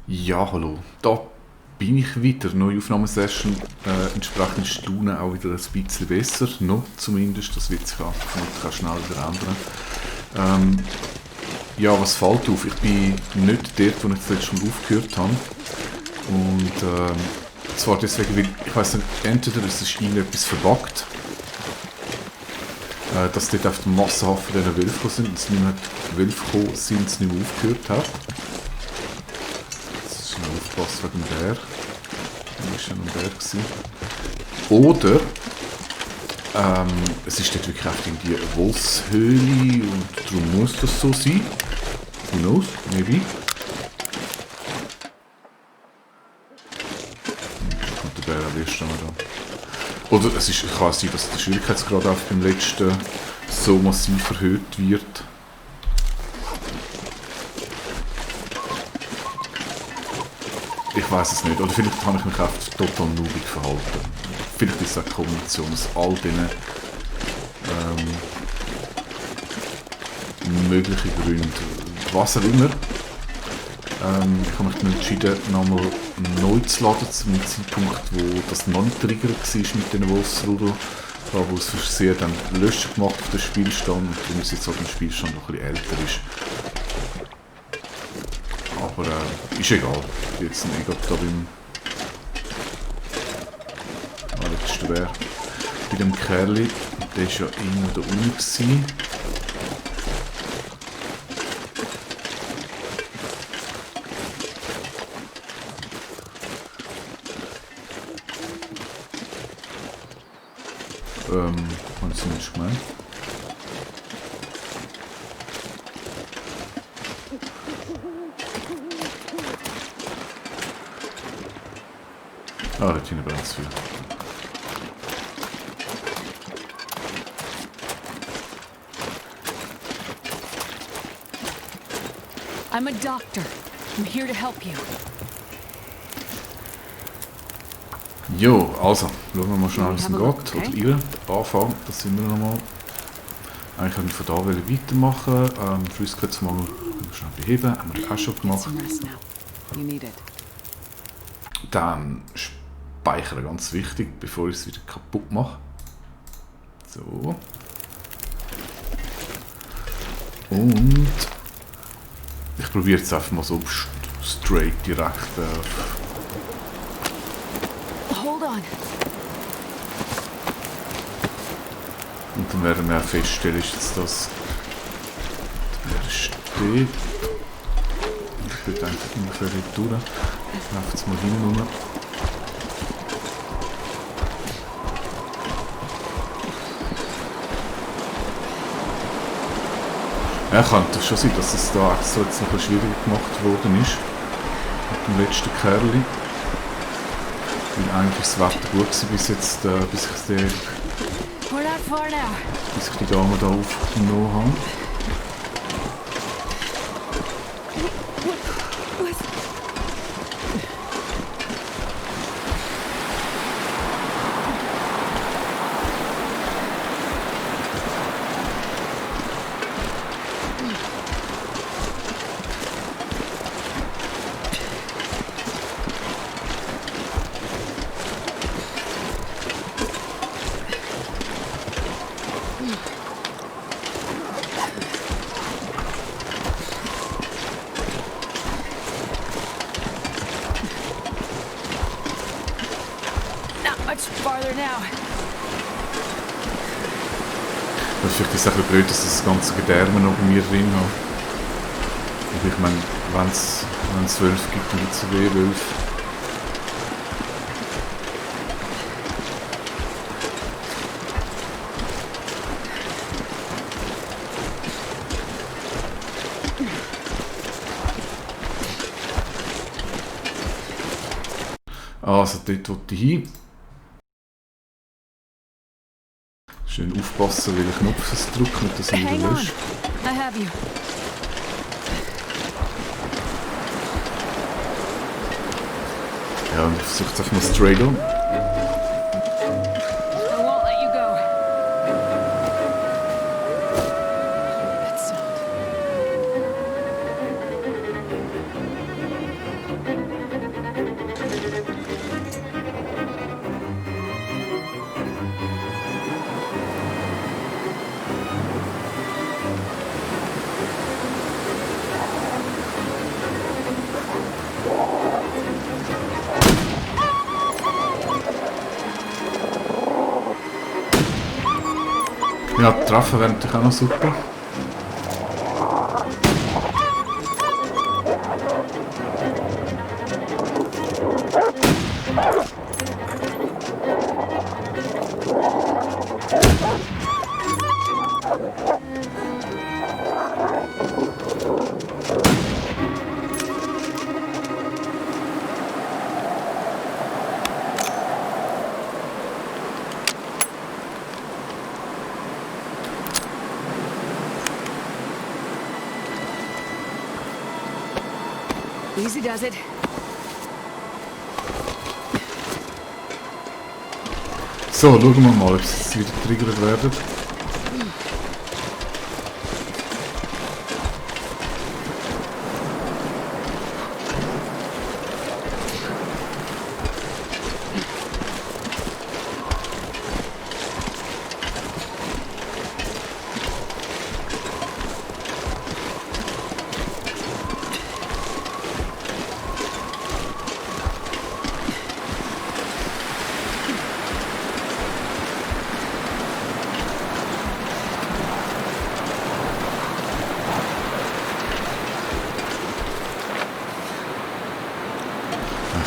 Ja, hallo. Da bin ich wieder. Neue Aufnahmesession. Entsprechend ist die Laune auch wieder ein bisschen besser. Noch zumindest. Das wird sich auch vermutlich auch schnell wieder ändern. Ja, was fällt auf? Ich bin nicht dort, wo ich das letzte Mal aufgehört habe. Und zwar deswegen, weil ich weiss nicht, entweder es ist irgendetwas verbuggt, dass dort auf dem massenhaft von diesen Wölfen sind, und es nicht mehr die Wölfe gekommen sind, es nicht mehr aufgehört hat. Aufpassen wegen dem Bär. Da war schon ein Bär. Oder es ist dort wirklich einfach irgendwie eine Wolfshöhle und darum muss das so sein. Who knows? Maybe. Da kommt der Bär auch erst einmal da. Oder es kann sein, dass der Schwierigkeitsgrad auch beim letzten so massiv erhöht wird. Ich weiß es nicht. Oder vielleicht habe ich mich einfach total noobig verhalten. Vielleicht ist es eine Kombination aus all diesen möglichen Gründen. Was auch immer. Ich habe mich dann entschieden, nochmal neu zu laden, zu einem Zeitpunkt, wo das noch nicht triggert war mit diesen Wolfsrudel. Da wo es versehen dann Löschen gemacht auf den Spielstand und darum ist jetzt auch der Spielstand noch ein bisschen älter ist. Aber ist egal. Jetzt nicht gerade da beim... Ah, das ist der Bär. Bei dem Kerli, der war ja immer da unten gewesen. Habe ich es nicht gemeint? Ah, da hinten brennt es viel. I'm a doctor. I'm here to help you. Jo, also, schauen wir mal schnell, wie es ihm geht. Oder ihr anfangen, das sind wir nochmal. Eigentlich können wir von da weitermachen. Flüssigkeitsmangel können wir schnell beheben, haben wir auch schon gemacht. Dann speichern, ganz wichtig, bevor ich es wieder kaputt mache. So. Und ich probiere jetzt einfach mal so straight direkt. Hold on. Und dann werden wir feststellen, ist jetzt das. Der steht. Ich würde einfach ungefähr dort durch. Ich laufe jetzt mal hin. Ja, könnte schon sein, dass es da extra jetzt noch ein bisschen schwieriger gemacht worden ist. Mit dem letzten Kerli. Weil eigentlich das Wetter gut war bis jetzt, bis ich die Dame da aufgenommen habe. Vielleicht ist es ein bisschen blöd, dass ich das ganze Gedärme noch bei mir drin habe. Und ich meine, wenn es Wölfe gibt, dann gibt es Wölfe. Also dort wollte ich hin. Schön aufpassen, welchen Knopf es drückt, nicht dass er wieder löscht. I have you. Ja, und ich versuche jetzt einfach mal straight on. I won't let you go. That sound. Ja, treffen wäre natürlich auch noch super. Easy does it. So, schauen wir mal, ob sie jetzt wieder triggert werden.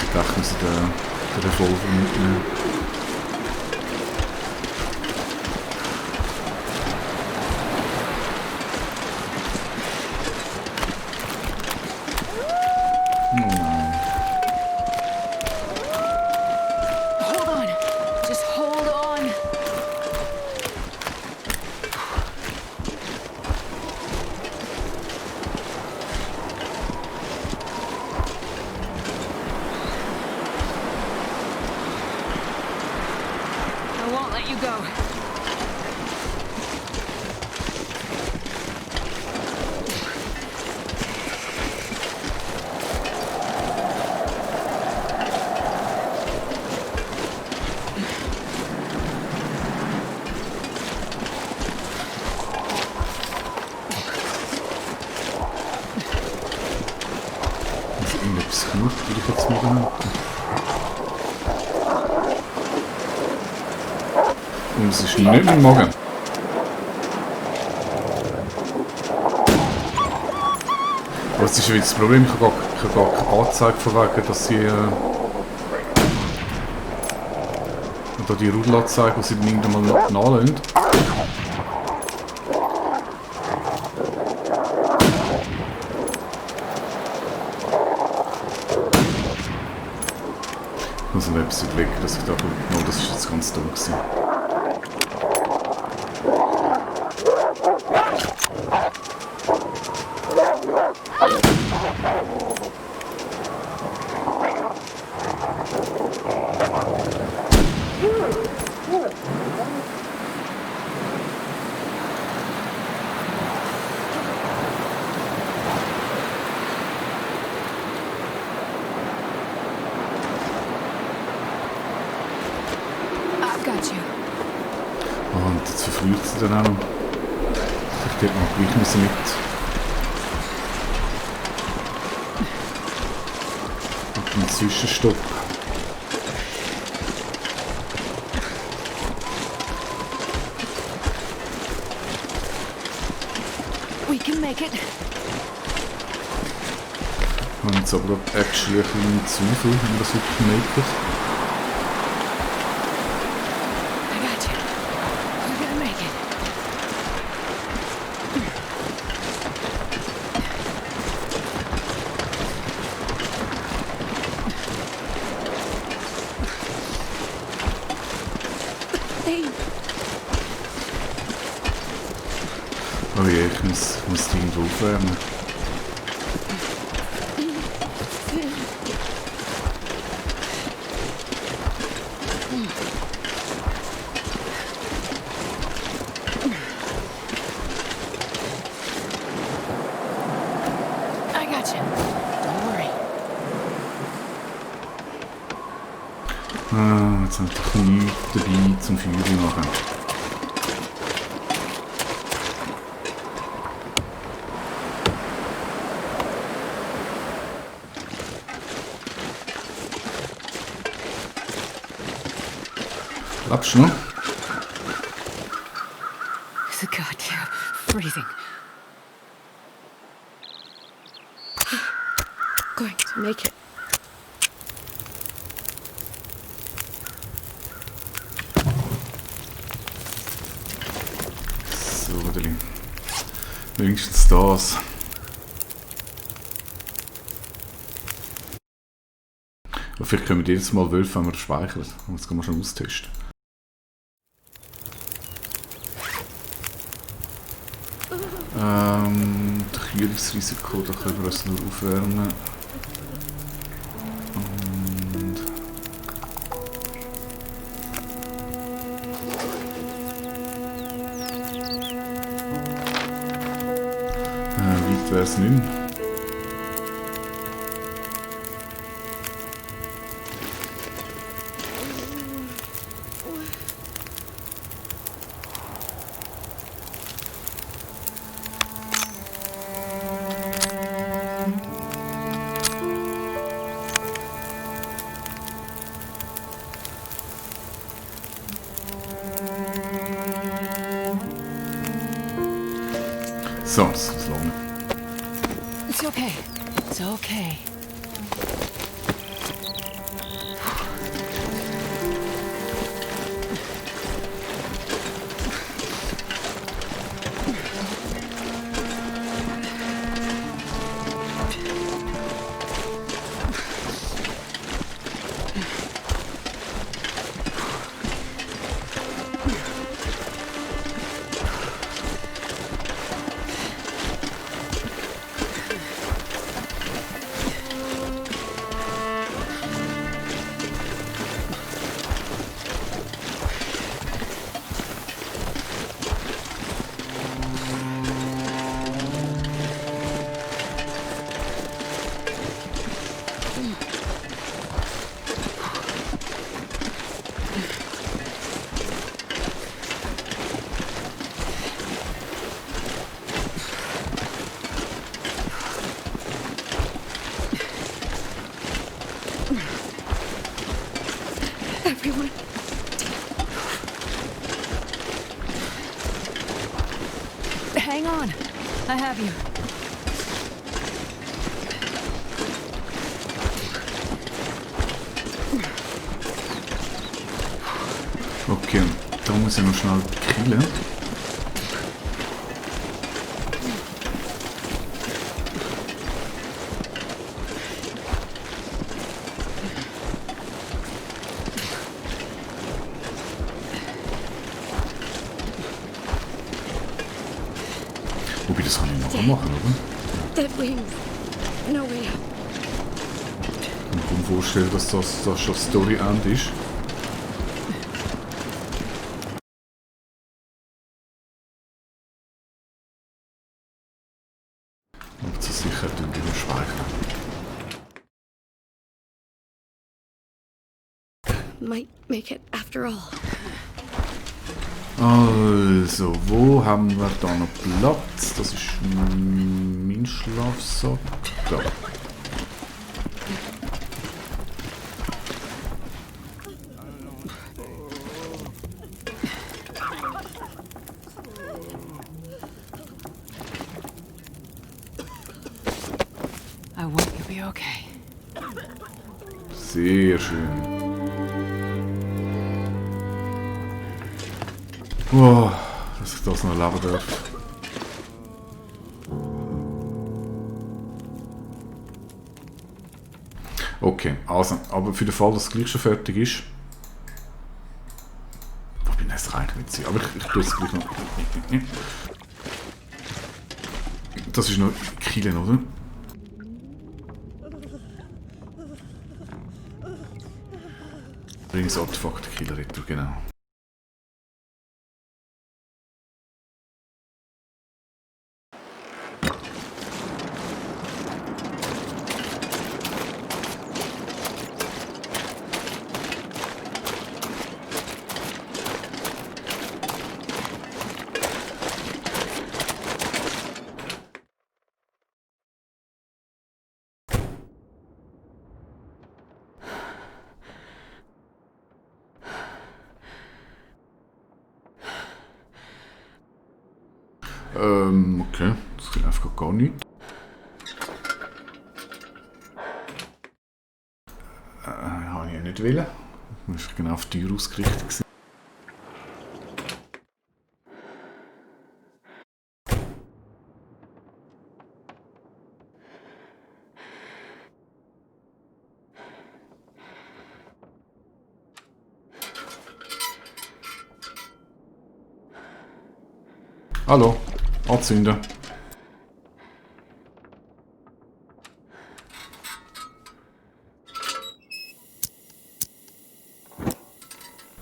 Ich dachte, wir müssen den Revolver mitnehmen. Oh nein. Hold on. Just hold on. I won't let you go. Also irgendetwas knurrt, würde ich jetzt mal behaupten. Und es ist nicht mein Magen. Aber es ist wieder das Problem, ich habe gar keine Anzeige von wegen, dass sie da die Rudelanzeige, die sie dann irgendwann mal nachlassen. Ich muss noch etwas überlegen, dass ich da... Oh, das ist jetzt ganz dumm gewesen. I've got you. Oh, und jetzt verfrüht sie dann auch noch. Ich hätte noch gleich müssen mit einem Zwischenstopp. We can make it. Ich habe jetzt aber actually ein bisschen Zweifel, wenn wir das wirklich machen. I got you. We're gonna make it. Hey, Oh je, ich muss die irgendwo aufwärmen. I got you. Don't worry. Ah, jetzt habe ich nichts dabei zum Feuer machen. Lebst du noch? going to make it. So, Rödeli. Wenigstens das. Aber vielleicht können wir jedes Mal Wölfe, wenn wir speichern. Und das kann man schon austesten. Das Kühlungsrisiko, da können wir es nur aufwärmen. Und weit wäre es nicht mehr. So, das ist lang. It's okay. It's okay. Everyone. Hang on. I have you. Okay, da muss ich noch schnell killen. Wobei, das kann ich noch machen, oder? Dead wings. No way out. Ich kann mir kaum vorstellen, dass das schon Story-End ist. Aber zur Sicherheit tun wir speichern. Might make it after all. Also, wo haben wir da noch Platz? Das ist mein Schlafsack. Da. I want you to be okay. Sehr schön. Oh, dass ich das noch leben darf. Okay, also, aber für den Fall, dass es gleich schon fertig ist. Wobei, das reicht nicht sein, aber ich tue es gleich noch. Das ist noch Killen, oder? Übrigens Artefakt Killer Retour, genau. Okay, das geht einfach gar nicht. Habe ich ja nicht wollen. Das war genau auf die Tür ausgerichtet gewesen. Hallo, anzünden.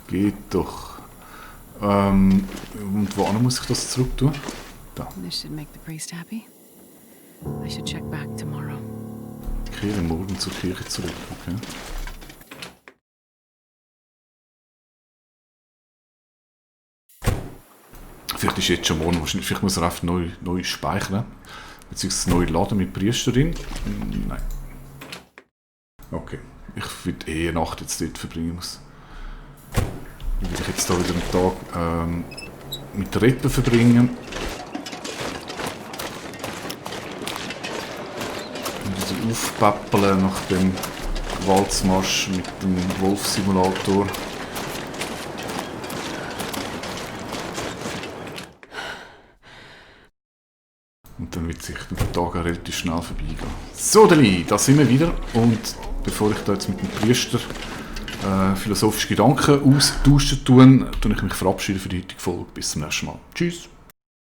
Geht doch. Und wohin muss ich das zurück tun? Da. This should make the priest happy. I should check back tomorrow. Kehre morgen zur Kirche zurück, okay. Vielleicht ist jetzt schon morgen, wahrscheinlich, vielleicht muss er einfach neu speichern. Beziehungsweise neu laden mit Priesterin. Nein. Okay. Ich würde eine Nacht jetzt dort verbringen muss. Dann würde ich jetzt da wieder einen Tag mit Reppen verbringen. Und wieder aufpäppeln nach dem Walzmarsch mit dem Wolf-Simulator. Und dann wird sich der Tag auch relativ schnell vorbeigehen. So, Deli, da sind wir wieder. Und bevor ich da jetzt mit dem Priester philosophische Gedanken austauschen tue, ich mich verabschieden für die heutige Folge. Bis zum nächsten Mal. Tschüss.